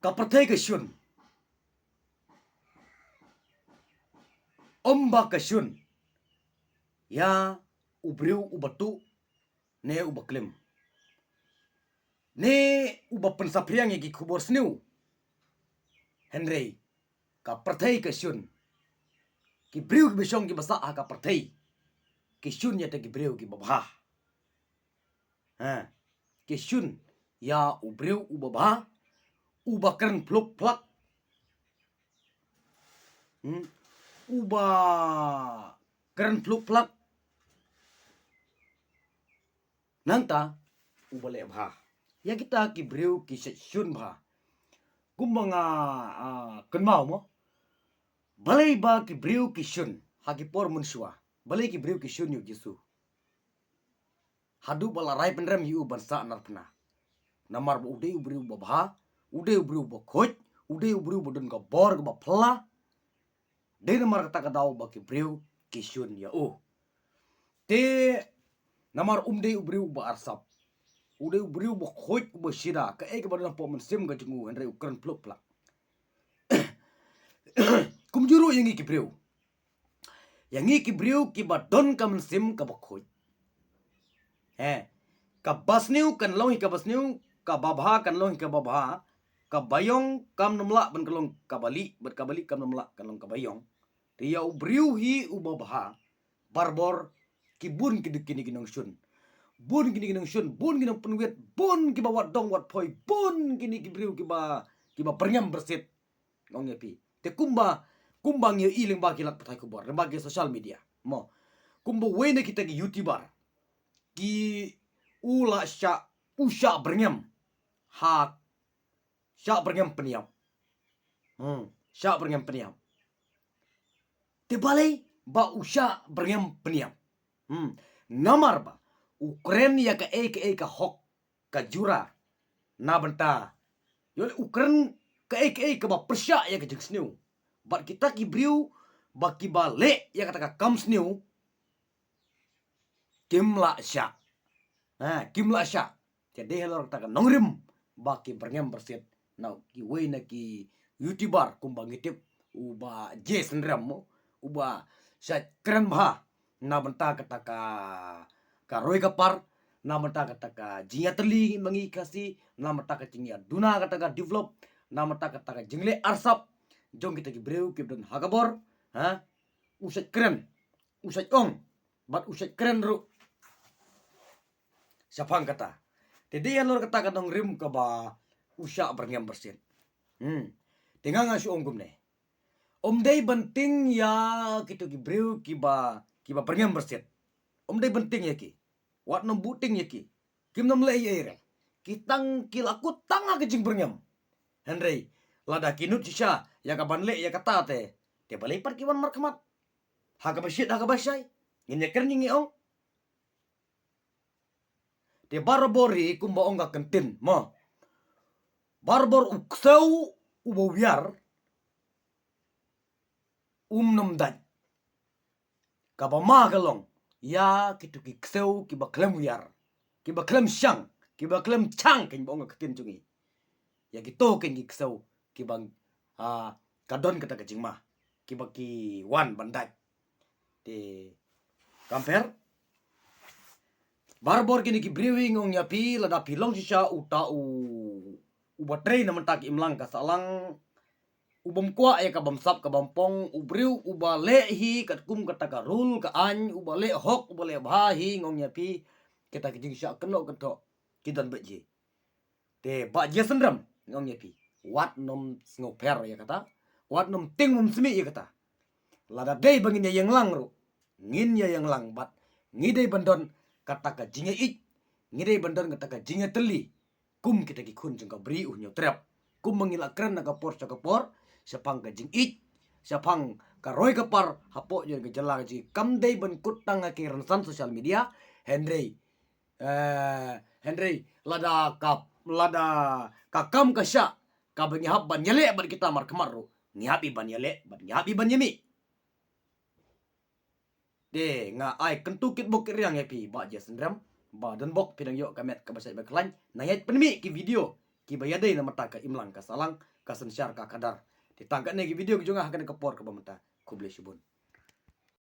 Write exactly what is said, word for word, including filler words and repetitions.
Ka pyrthei ka shun. Ym ba ka shun ïa u briew uba tuh ne uba klim ne uba pynsaphriang ïa ki khubor sniew. Hynrei ka pyrthei ka shun. Ki briew kiba shong kiba sah ha ka pyrthei ki shun ïa kita ki briew kiba bha. Ha, ki shun ïa u briew uba bha, uba kren phluk phlak. Hmm? Uba kren phluk phlak. Nangta uba leh bha. Ïa kita ki briew ki shait shun bha. Kumba nga, ah, kynmaw mo. Balei ba ki briew ki shun ha ki por mynshuwa? Balei ki briew ki shun ïa u Jisu? Haduh ba la rai pynrem ïa u ban sah narphna. Namar ba u dei u briew uba bha, u dei u briew uba khuid, u dei u briew uba don ka bor kaba phylla. Dei namar kata ka daw ba ki briew ki shun ïa u. Te namar um dei u briew uba arsap, u dei u briew uba khuid uba shida, kaei kaba don hapoh mynsiem ka jong u hynrei u kren phluk phlak. Kumjuh ruh ïa ngi ki briew. Ïa ngi ki briew kiba don ka mynsiem kaba khuid. He. Kaba sniew kan long hi kaba sniew, kaba bha kan long hi kaba bha, kaba ïong kam nym lah ban ka long kaba lieh, bad kaba lieh kam nym lah kan long kaba ïong. Te ïa u briew hi uba bha, barabor ki bun ki dei kine ki nongshun. Bun kine ki nongshun, bun ki nongpynwit, bun kiba wad dong wad phoi, bun kine ki briew kiba, kiba byrngem byrsit. Nga ong ïa phi. Te kumba, kumba ngi ïohi lyngba ki lad pathai khubor, lyngba ki social media. Mo. Kumba wei na kita ki YouTuber. Ki u la shah, u shah byrngem. Ha, shah byrngem pynïap. Hmm, shah byrngem pynïap. Te balei ba u shah byrngem pynïap? Hmm, namar ba u kren ïa kaei kaei ka hok ka jura. Na bynta. Ïoh u kren kaei kaei kaba pyrshah ïa ka jingsniew. Bad kita ki briew ba kiba leh ïa kata ka kam sniew. Kim lah shah. Ha, kim lah shah. Te dei halor kata ka nongrim ba ki byrngem byrsit. Na kiwei na ki YouTuber kumba ngi tip u Bah J Synrem mo, uba shait kren bha na bynta kata ka, ka roi ka par, na bynta kata ka jingïatylli ma ngi Khasi, na bynta ka jingïaduna kata ka develop, na bynta kata ka jingleh arsap jong kita ki briew kiba don ha ka bor, ha? U shait kren, u shait ong, bad u shait kren ruh shaphang kata. Te dei halor kata ka nongrim kaba u shah byrngem byrsit. Hmm. Te nga nga shu ong kumne. Ym dei ban tieng ïa kito ki briew kiba, kiba byrngem byrsit. Ym dei ban tieng ïa ki. Wat nym buh tieng ïa ki. Kim nym leh ei ei re. Ki tang ki la kut tang ha ka jingbyrngem. Hynrei lada ki nud shisha ïa ka ban leh ïa kata te, te balei pat ki wan markhmat? Ha kaba shit ha kaba shai. Ngin ïa kren ngi ong. Te barabor hi kumba ong ka kyntien mo. Barabor u ksew uba wiar um nym dait. Kaba ma ka long ïa kito ki ksew kiba khlem wiar, kiba khlem shang, kiba khlem chang, kynba ong ka ktien jong ngi. Ïa kito kynba ki ksew kiba, ah, ka don kata ka jingma, kiba ki wan ban dait. Te compare. Barabor kine ki briew hi nga ong ïa phi, lada phi long shisha uta u, uba trei na mynta ki imlang ka sahlang, u bym kwah ïa ka bamsap ka bampong, u briew uba leh hi katkum kata ka rule ka aiñ, uba leh hok, uba leh bha hi nga ong ïa phi, kita ki jingshah kynnoh kynthoh ki don beit hi. Te Bah J Synrem nga ong ïa phi, wat nym sngewpher ïa kata, wat nym tieng nym smiej ïa kata. Lada dei ba ngin ïa ïeng lang ruh, ngin ïa ïeng lang bad ngi dei ban don kata ka jingïeit, ngi dei ban don kata ka jingïatylli. Kum kita ki khun jong ka Bri U Hynñiewtrep. Kum ma ngi la kren na ka por sha ka por shaphang ka jingïeit, shaphang ka roi ka par hapoh jong ka jylla ka jong ngi, kam dei ban kut tang ha ki rynsan social media, hynrei, eh, hynrei lada ka, lada ka kam ka shah kaba ngi hap ban ïaleh bad kita markhmat ruh, ngi hap i ban ïaleh bad ngi hap i ban ïamih. Te nga ai kyntu kitbok kitriang ïa phi Bah J Synrem, ba donbok phi dang ïoh ka met kaba shait ba khlaiñ, nang ïai pynmih ki video kiba ïadei na bynta ka imlang ka sahlang, ka synshar ka khadar. Te tang katne ki video ki jong nga ha kane ka por kaba mynta. Khublei shibun.